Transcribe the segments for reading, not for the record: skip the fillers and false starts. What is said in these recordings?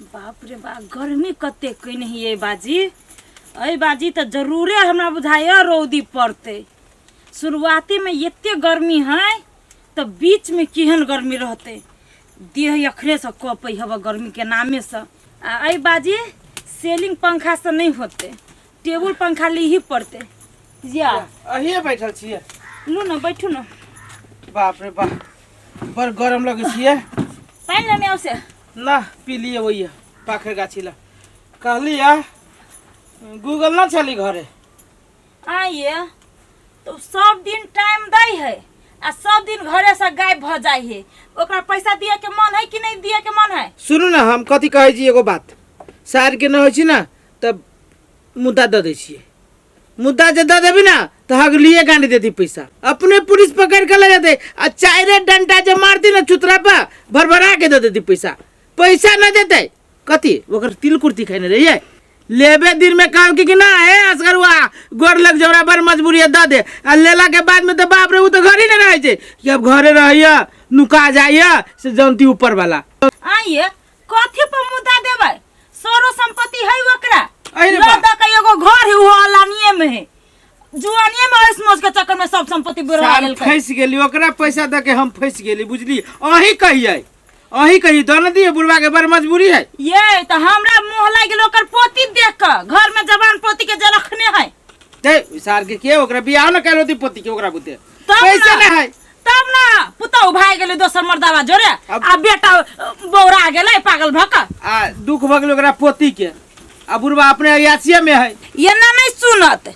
बाप रे बाप, गर्मी कते कने है बाजी। एहि बाजी तऽ जरूरे हमरा बुझाइए रौदी पड़तै। शुरुआतीमे एते गर्मी है तऽ बीचमे केहन गर्मी रहतै। देह अखनेसँ कँपै हब गर्मीके नामेसँ। आ एहि बाजी सेलिंग पंखासँ नहि होतै, टेबुल पंखा लीही पड़तै। या अहिए बैठल छियै। लू ने, बैठू ने। बाप रे बाप, बड़ गरम लगै छियै। पानि लेने आउ से। ना पी लिए वही पाखर गाछी ला कहली या गूगल ना चली घरे। आइए तो सब दिन टाइम दै है आ सब दिन घरे से गायब भ जाइ है। ओकरा पैसा दिए के मन है कि नहीं दिए के मन है? सुनू ना, हम कथी कहै छी, एगो बात सार के न होइ छी ना तब मुद्दा दऽ दै छियै। मुद्दा जे दऽ देबी ना तऽ हगलिए गांडी देती पैसा, अपने पुलिस पकड़ के ले जेतै आ चारे डंडा जे मारती ना चुतरा पर भरभरा के दऽ देती पैसा। पैसा न देतै कथी, ओकर तिल कुर्ती खेने रहियै लेबे दिन में कहल कि ना हे असगरुआ गोर लग जोड़ा बड़ मजबूरी है दऽ दे, आ लेला के बाद में तऽ बाप रे उ तऽ घरे नहीं रहै छै कि अब घरे रहैया नुका जाइया से जानती ऊपर वाला। आइए कथी पर मुद्दा देबै? सरो संपत्ति है ओकरा। अरे लऽ बा। दऽ के एगो घर है, उहो अलानिये में है। जुआनिये में ऐश मौज के चक्कर में सब संपत्ति बुरा साल लेलकै। फंसि गेली, ओकरा पैसा दऽ के हम फंसि गेली बुझली। अहीं कहियै, अहीं कहियै दऽ ने दियै बुढ़वा के, बड़ मजबूरी है। ये तऽ हमरा मुँह लागि गेल ओकर पोती देख कऽ, घर में जवान पोती के जे रखने है। ते सार के के ओकरा बियाह न कैल होती पोती के, ओकरा बुते तब पैसा ना। न है। तब ना पुतहु भाग गेलै दोसर मर्दावा जोरे आ बेटा बौरा गेलै पागल भऽ कऽ। आ दुख भऽ गेल ओकरा पोती के, आ बुढ़वा अपने अयासिया में है। एना नहीं सुनत,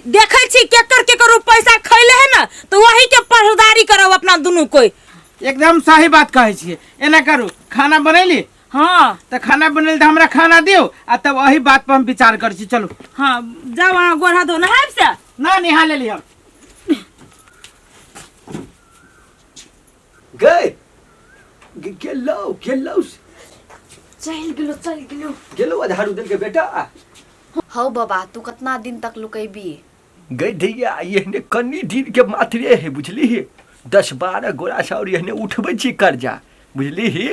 देखै छी केकर केकर उ पैसा खैले है ना तो वही के पहरेदारी करब अपना दुनू कोई। एकदम सही बात कहै छियै। एना करू, खाना बनैली? हाँ। तऽ खाना बनैली तऽ हमरा खाना दियौ आ तब एही बात पर हम विचार करै छी। चलू। हाँ जाउ, अहाँ गोड़ हाथ धो, नहायब से? ना नहा लेली हम। गए गेलौ गेलौ। चलि गेलो, चलि गेलो। गेलौ आधार उदल के बेटा। हौ बाबा, तू कतना दिन तक लुकेबी? गई दैया, एहने कनी दिन के मात्रे है बुझली ही। 10-12 गोरा से और एहने उठबै छी कर्जा बुझली ही।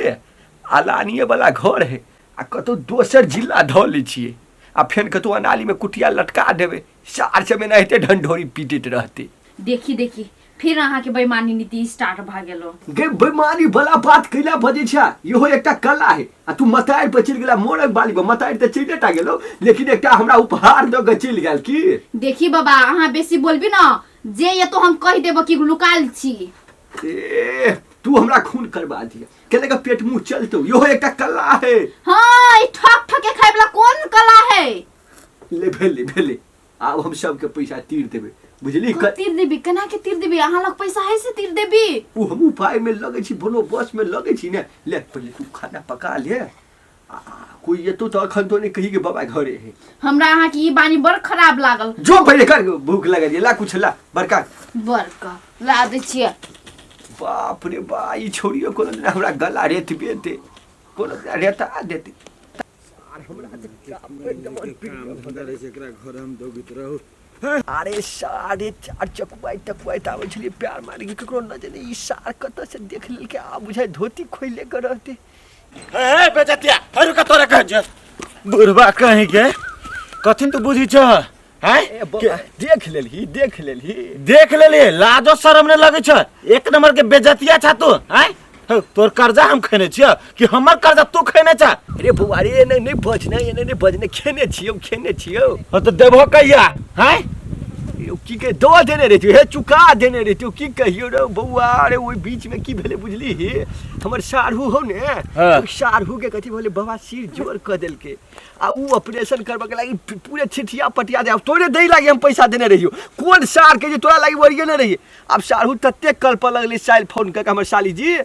अलानिए वाला घर है आ कतौ दोसर जिला धऽ लै छियै आ फेर कतौ अनाली में कुटिया लटका देबै, सार सब एनाहिते ढंढोरी पीटैत रहतै। देखी देखी, फिर अहाँ के बेईमानी नीति स्टार्ट भ गेलो। गे बेईमानी वाला बात कैला बजै छै, इहो एकटा कला है। आ तू मतारि पर चलि गेला मोरक बाली पर, मतारि तऽ चलिए टा गेलो लेकिन एकटा हमरा उपहार दऽ के चलि गेल की। देखी बाबा, अहाँ बेसी बोलबी न जे ये तो हम कहि देबो कि लुकाल छी। ए तू हमरा खून करबा दिया, केले के पेट मुंह चलतो, इहो एकटा कला है। हाँ, ई ठक ठक के खाय वाला कोन कला है? ले भेले भेले, आब हम सबके पैसा तीर देबै बुझली। तीर देबी? केना के तीर देबी? अहाँ लग पैसा है से तीर देबी? उ हम उपाय में लगै छी, बोलो बस में लगै छी ने। ले पहिले तू खाना पका ले, आ कोई एतो तऽ अखन तो नहीं कही के बाबा घरे है। हमरा अहाँ के ई बानी बड़ खराब लागल। जो पहिले कर, भूख लगल ये, ला कुछ ला बड़का। बड़का ला दै छियै। बाप रे बा, ई छोड़ियो कोनो दिन हमरा गला रेत बेते, कोनो दिन रेता देते। अरे 4.5 चकुआइ तकुआइत आबै छलियै प्यार मारि के, ककरो नजर नहि। ई सार कतऽ से देख लेलकै, आब बुझाइ धोती खोलि के रहतै। हे बेजतिया, हे रुका, तोरा कहै छियौ बुढ़बा कहीं के कथिन तू बुझी छ? हैं? ए बौआ, देख लेलही, देख लेलही, देख लेली। लाजो शरम नहि लगै छ? एक नंबर के बेजतिया छा तू। हैं हौ, तोर कर्जा हम खेने छियौ कि हमर कर्जा तू खेने छ? अरे बौआ रे, एने नहि बजने, एने नहि बजने, खेने छियौ, खेने छियौ। हँ तऽ देबहो कहिया? हैं यौ की कह दऽ देने रहितियौ, हे चुका देने रहितियौ, की कहियौ रे बौआ। अरे ओहि बीच में की भेलै बुझली हे, हमर साढ़ू हौ ने, हाँ। ओहि साढ़ू के कथी भेलै, बवासीर जोर कऽ देलकै आ उ ऑपरेशन करबऽ के लागि पूरे छिठिया पटिया दे। आब तोरे दै लागि हम पैसा देने रहियौ, कोन सार के जे तोरा लागि ओरियेने रहियै। आब साढ़ू ततेक कलपऽ लगलै सालि फोन कऽ के हमर साली जी,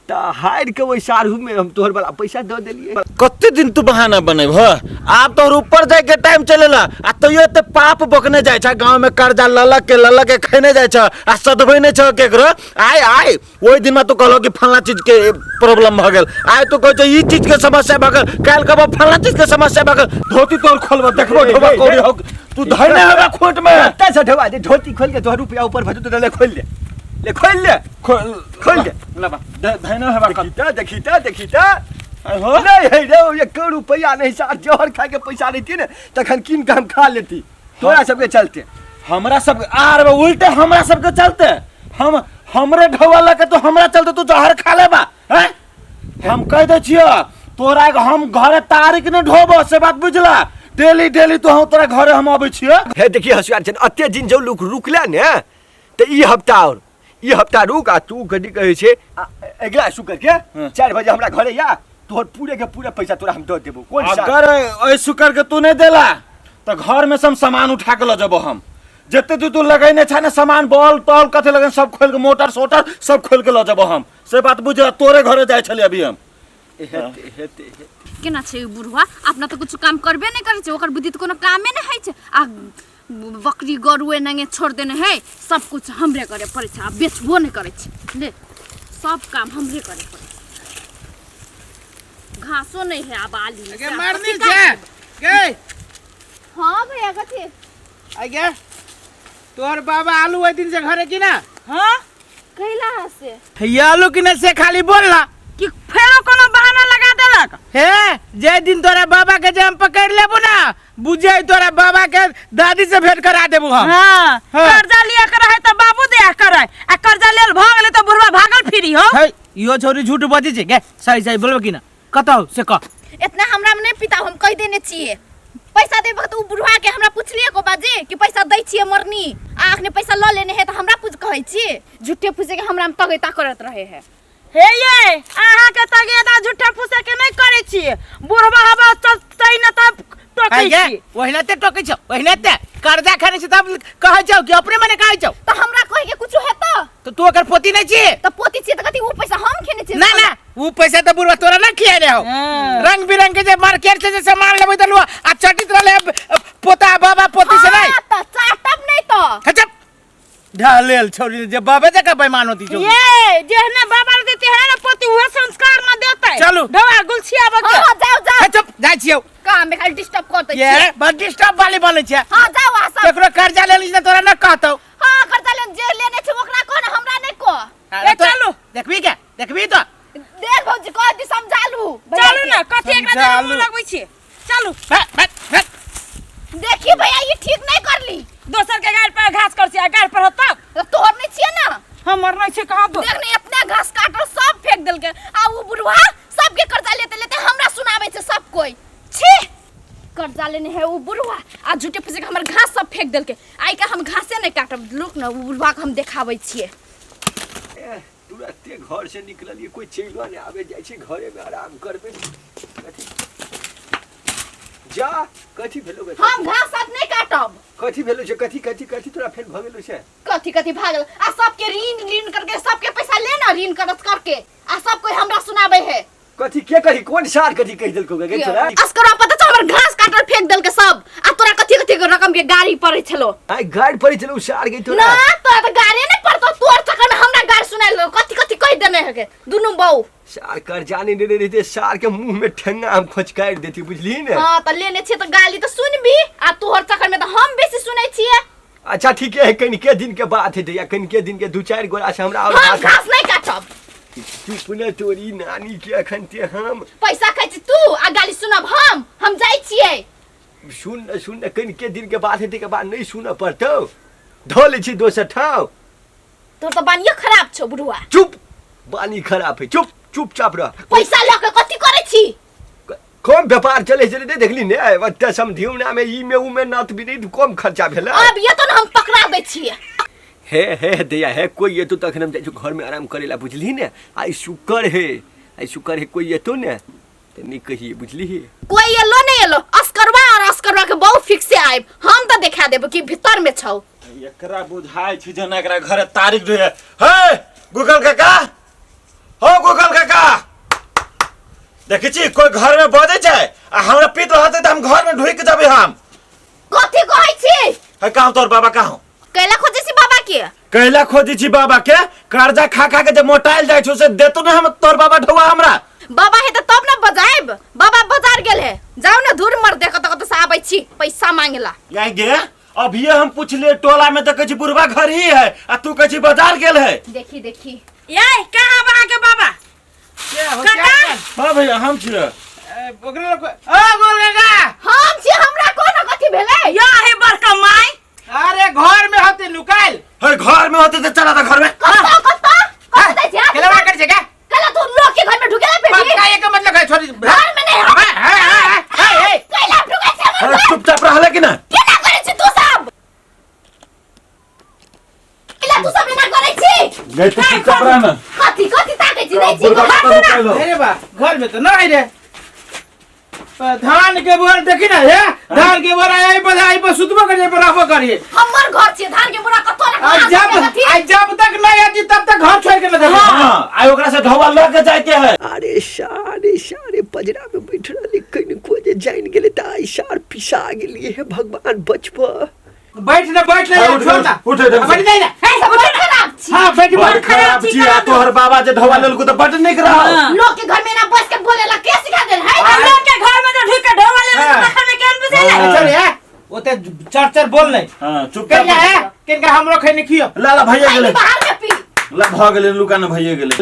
तऽ हारि के ओहि साढ़ू में हम तोहर वाला पैसा दऽ देलियै। कते दिन तू बहाना बनेबह? आब तोहर ऊपर जाय के टाइम चलेला आ तैयो एते पाप बकने जाय छ, गांव में कर्जा ललक के ललक के खेने जाय छ आ सदबै नहि छ केकरो। आय आय ओहि दिन में तू कहलो कि फलना चीज के प्रॉब्लम भ गेल, आय तू कहै छ ई चीज के समस्या भ गेल, काल्हि कहबो फलना चीज के समस्या भ गेल। धोती तोर खोलबो देखबो ढोबा कौड़ी हो तू धैने हेबा खोट में। कत्ता से ढोबा दे, धोती खोल के तोहर रुपया ऊपर भजू तो ले खोल ले, ले खोल ले, खोल खोल दे। लबा धैने हेबा। देखी ता, देखी ता, देखी ता। आय हो नहीं है रे एको रुपया नहीं सार जहर खाए के पैसा रहती ने तखन कीन के हम खा लेती तोरा सबके चलते। हमरा सब आर बे उल्टे हमरा सबके चलते, हम हमरे ढोवा लके तो हमरा चलते तू जहर खा लेबा हैं? हम कह दे छियो तोरा के हम घरे तारीख ने ढोबो, से बात बुझला? डेली डेली तो हम तोरा घरे हम अबै छियो। हे देखिए हसुआर छन अते दिन जो लोग रुकला ने त ई हफ्ता और ई हफ्ता रुक आ तू कथी कहै छै अगिला शुक्र के 4 बजे हमरा घरे या तोहर पूरे के पूरा पैसा तोरा हम दऽ देबो। कोन साल? अगर एहि शुक्र के तू नहीं देला तो घर में से हम सामान उठा के ल जेबो। हम जते तू तू लगैने छ ने सामान बॉल तॉल कथी लगैने सब खोल के मोटर सोटर सब खोल के ल जेबो हम, से बात बुझ। तोरे घरे जाइ छली अभी हम। हेते हेते हेते। केना छै ई बुढ़वा, अपना तऽ कुछ काम करबे नहि करै छै, ओकर बुद्धि तऽ कोनो कामे नहि होइ छै। आ बकरी गरु एनाहे छोड़ देने है, सब कुछ हमरे करे पड़ै छै, आ बेचबो नहि करै छै। ले सब काम हमरे करे पड़ै छै, घासो नहि है आब आली में। गे मरनी छै गे। हाँ भैया कथी? आ गे तोहर बाबा आलू ओहि दिन से घरे की ना? हाँ कैला से हे आलू की ना से खाली बोलला कि फेरो कोनो बहाना लगा देलक। हे जे दिन तोरा बाबा के जे हम पकड़ लेबो ना बुझे तोरा बाबा के दादी से भेंट करा देबो हम। हाँ, हाँ। कर्जा लिया कर है तो बाबू दिया कर है, आ कर्जा लेल भऽ गेलै तो बुढ़वा भागल फिरी हो। हे इहो छोरी झूठ बजै छै गे, सही सही बोलबो की ना? कतौ से कह। इतना हमरा में नहीं पिता, हम कह देने छिए पैसा देबो त उ बुढ़वा के हमरा पुछलिए को बाजी कि पैसा दै छिए मरनी, आ अखने पैसा ल लेने है त हमरा पूछ कहै छिए झूठे फूसे के हमरा में तगैता करत रहे है। हे ये अहाँ के तगेदा झूठा फूसे के नहीं करै छिए, बुढ़वा हवा चलतै न तब टोकै हे गे, छी। ओहिना ते टोकै छौ, ओहिना ते कर्जा खाने छै तब कहै छौ कि अपने मने कहै छौ। त हमरा कहै के कुछो हेतौ? त तू ओकर पोती नहीं छी? त पोती छी त कथी उ पैसा हम खेने छी? ना ना उ पैसा त बुढ़वा तोरा ना खियाए रहो। हाँ। रंग बिरंग के जे मार्केट से जे सामान लेबै त लुआ आ चटित रहले पोता बाबा पोती से नहीं। हाँ, त चाटब नहीं तो। हचप ढालेल छोरी जे बाबे जका बेईमान होती छौ। ये जेहने बाबा के देते है ना पोती उहे संस्कार न देतै। चलू। ढवा गुलछिया बके। हाँ, जाओ, जाओ। हचप जाइ छियौ। काम में खाली डिस्टर्ब कर दै ये छियै। बड़ डिस्टर्ब वाली बनै छै। हाँ, जाओ अहाँ सब। केकरो कर्जा लेली त तोरा न कहतौ। हाँ, कर्जा लेने जे लेने छै ओकरा कह न, हमरा नहीं कह। ए, चलू। देखबी के? देखबी तो? देख भौजी कह दी समझालू। चलू ना, कथी एकरा देने समझालू। मुँह लगबै छियै? चलू। बैठ, बैठ, बैठ। देखी भैया ये ठीक नहीं करली। दोसर के गाड़ पर घास कर छी, आ गाड़ पर होतौ? तो तोहर नहीं छियै ना? हमर नहीं छै कहाँ दो। देख ने इतना घास काटल सब फेंक देलकै, आ उ बुढ़वा सबके कर्जा लेते लेते हमरा सुनाबै छै सब कोई। छी कर्जा लेने है उ बुढ़वा आ झूठे फूसे के हमर घास सब फेंक देलकै। आइ के हम घासे नहीं काटब, रुक न उ बुढ़वा के हम देखाबै छियै। तुरंते घर से निकललिए कोई चैलो नहीं आवे जाय छै, घरे में आराम करबे। कथी जा कथी भेलो गे? हम घास सब नहीं काटब। कथी भेलो छै? कथी कथी कथी तोरा फेर भ गेलो छै? कथी कथी भागल आ सबके ऋण ऋण करके सबके पैसा ले ना ऋण करत करके आ सब कोई हमरा सुनाबे है। कथी के कही कोन सार कथी कहि देलको गे तोरा? असकरवा पता छौ हमर घास काटल फेंक देलके सब, आ तोरा कथी कथी के रकम के गाड़ी पड़ै छलो। आइ गाड़ी पड़ै छलो सार गे तोरा? ना तोरा त गाड़ी नै पड़तो, तोर चक्कर में हमरा गाड़ी सुनाइल कथी कथी कहि देने हके दुनू बहू। सार कर्जा नहीं देने रहते सार के मुंह में ठेंगा हम खोचकारि देती बुझली ने। हां त लेने छियै त गाली त सुनबी, आ तोहर चक्कर में त हम बेसी सुनै छियै। अच्छा ठीक है, कनिके दिन के बात है या कनिके दिन के 2-4 गोरा से हमरा और हम घास नहीं काटब। चुप न तोरी नानी के अखन ते हम पैसा खाइ छी तू आ गाली सुनब हम जाइ छियै। सुन न, सुन न, कनिके दिन के बात है के बाद नहीं सुनऽ पड़तौ, धऽ लै छी दोसर ठाव। तोर त बानियो खराब छौ बुढ़ुआ। चुप, बानी खराब है, चुप चुपचाप रह। पैसा लऽ के कथी करै छी? कम व्यापार चले छलै नहि देखली ने, ओतऽ समधियौना में ई में ऊ में नत बिनैत कम खर्चा भेलै। अब ये तो न हम पकड़ा दै छियै। हे हे दैया हे कोई एतो तखन हम जाइ छियौ घर में आराम करै ला बुझली ने। आइ शुक्र हे, आइ शुक्र हे कोई एतो ने तऽ नहि कहिए बुझली। कोई एलो नहीं एलो, अस्करवा और अस्करवा के बहुत फिक्स से आइब, हम तऽ देखा देबो कि भीतर में छौ। एकरा बुझाइ छै जेना एकरा घरे तारीख रहे। हे गूगल काका, हो गूगल काका, देखै छी कोई घर में बजै छै आ हमरा पीत रहतै तऽ हम घर में ढुकि जेबै। हम कथी कहै छी? हे कहाँ तोर बाबा कहाँ? कैला खोजै छी बाबा के? कैला खोजै छी बाबा के? कर्जा खा खा के जे मोटाइल जाइ छौ से देतो ने हम तोर बाबा ढौआ हमरा। बाबा हे तऽ तब ने बजायब, बाबा बाजार गेल हे, जाउ ने धूर मर देख कतऽ कतऽ से आबै छी पैसा मांगेला। याई गे अभिये हम पूछलिए टोला में तऽ कहै छी बुढ़वा घर ही है आ तू कहै छी बाजार गेल है। देखी देखी याई कहाँ बा के बाबा? के हो काका! हां भैया हम छियै। ओकरा लोग ओ गोल काका हम छी, हमरा कोनो कथी भेलै? या हे बड़का माय। अरे घर में होते नुकाइल। हे घर में होते त चला त घर में। कत्ता कत्ता कत्ता दै छै? खेलवा कर छै का? कला तू लोग के घर में ढुकेला बेटी? पक्का एक मतलब है छोरी घर में नहीं हे हे हे हे कैला ढुके छै हमर अरे घर? चुपचाप रहले कि ना? केना करै छी तू सब? कैला तू सब एना करै छी? गई तू चुपचाप रह ना। कथी कथी ताकै छी? दै छी बुढ़बा कतऽ नुकाइल हो? अरे बा घर में तो ना है रे। धान के बोर देखी ना हे, धान के बोर आई पर आई पर सुतबो करिए पर रहबो करिए। हमर घर छै, धान के बोरा कत्तो आ रखल जब आ जब तक नहीं आती तब तक घर छोड़ के न देबो। हां आइ ओकरा से ढोवा ल के जाय के है। अरे सारे सारे पजरा में बैठ रहली, कनिको जे जानि गेलै तऽ आइ सार पिसा गेलियै। हे भगवान बचब। बैठ ना बैठ ना हाँ, यार, उठ, छोड़ ना। उठ, उठ, उठ। बैठ जाए ना। हे सब बड़ खराब छी। हाँ बैठ बड़ बैठ। खराब छी आ तोहर बाबा जे ढोवा लेलको त बड नीक रहल। हाँ। लोग के घर में ना बस के बोलेला के सिखा देल है? आ लोग के घर में जो ढुक के ढोवा ले हाँ। तखन में केहन बुझेला? हाँ। चल हे ओते चर चर बोल नहीं। हां चुपचाप कहिया है किनका हमरो खैनी खियो। ला ला भैया गेलै। बाहर में पी। ला भ गेलै लुका न भैया गेलै।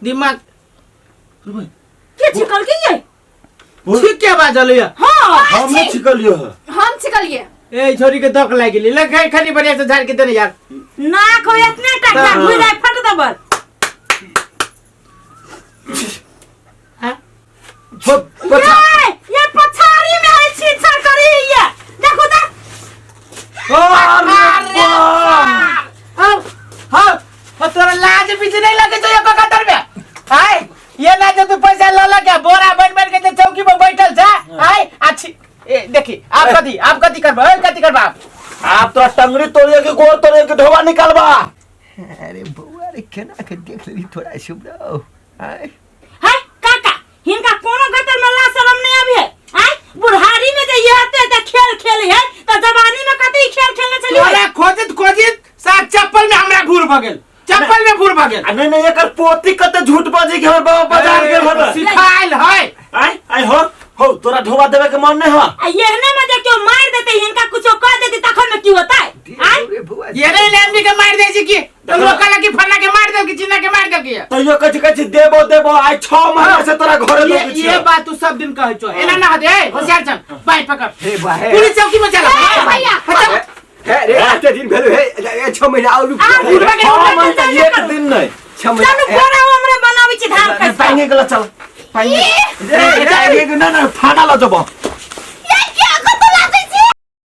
दिमाग के छिकल के ये? ठीक के बाजल ये? हां हम नहीं छिकलियो है। हम छिकलिए। ए छोरी के दक लागि गेली। ले खाई खानी बढ़िया से झाड़ के देने यार। नाक हो इतने टका हाँ। घुइ जाय फट दबर। हां ये ये पछाड़ी में है छीछा करी ये। देखो त अरे बाप। हां हां तोरा लाज पीछे नहीं लगे तो एको कतर में आय ये ना जो तू पैसा ल ल के बोरा बन बन के जे चौकी पर बैठल छ आय अच्छी। ए देखी आप कथी, आप कथी करबा? ए कथी करबा आप? आप तोरा टंगड़ी तोड़िए के गोड़ तोड़िए के ढोवा निकालबा। अरे बौआ रे केना के देख लेली थोड़ा सुबराओ आय। है काका हिनका कोनो गतर में ला शरम नहीं आबी है। आय बुढ़ारी में जे ये हते त खेल खेल है त जवानी में कते खेल खेलने चली। तोरा खोजित खोजित सात चप्पल में हमरा भूर भ गेल, चप्पल में भूर भ गेल। आ नहीं नहीं एकर पोती कते झूठ बाजी के हमर बाबा बाजार गेल हन। सिखाइल है। आय आय हो हो तोरा ढोवा देवे के मन नहीं हो। आ एहने में जे केओ मार देते हिनका कुछो कह देते तखन में की होता है? आय रे बौआ ये रे लेमनी के मार दे छी की तो लोग कहला कि फन्ना के मार देल की चिन्ना के मार देल की। तैयो कथि कथि देबो देबो आइ 6 महीना से तोरा घरे ये लोग ये बात तू सब दिन कहै छो। एना ना दे होशियार चल बाई पकड़। हे बा हे पुलिस चौकी में चला। ए भैया। हे रे आते दिन भेल हे ए 6 महीना और रुक। आ, बुढ़वा के 6 महीना एक दिन नहीं। 6 महीना चलू बोरा हमरे बनाबै छी धान नहीं, खसता। पाइने गेला चल। पाइने ना ना थाना ल जब।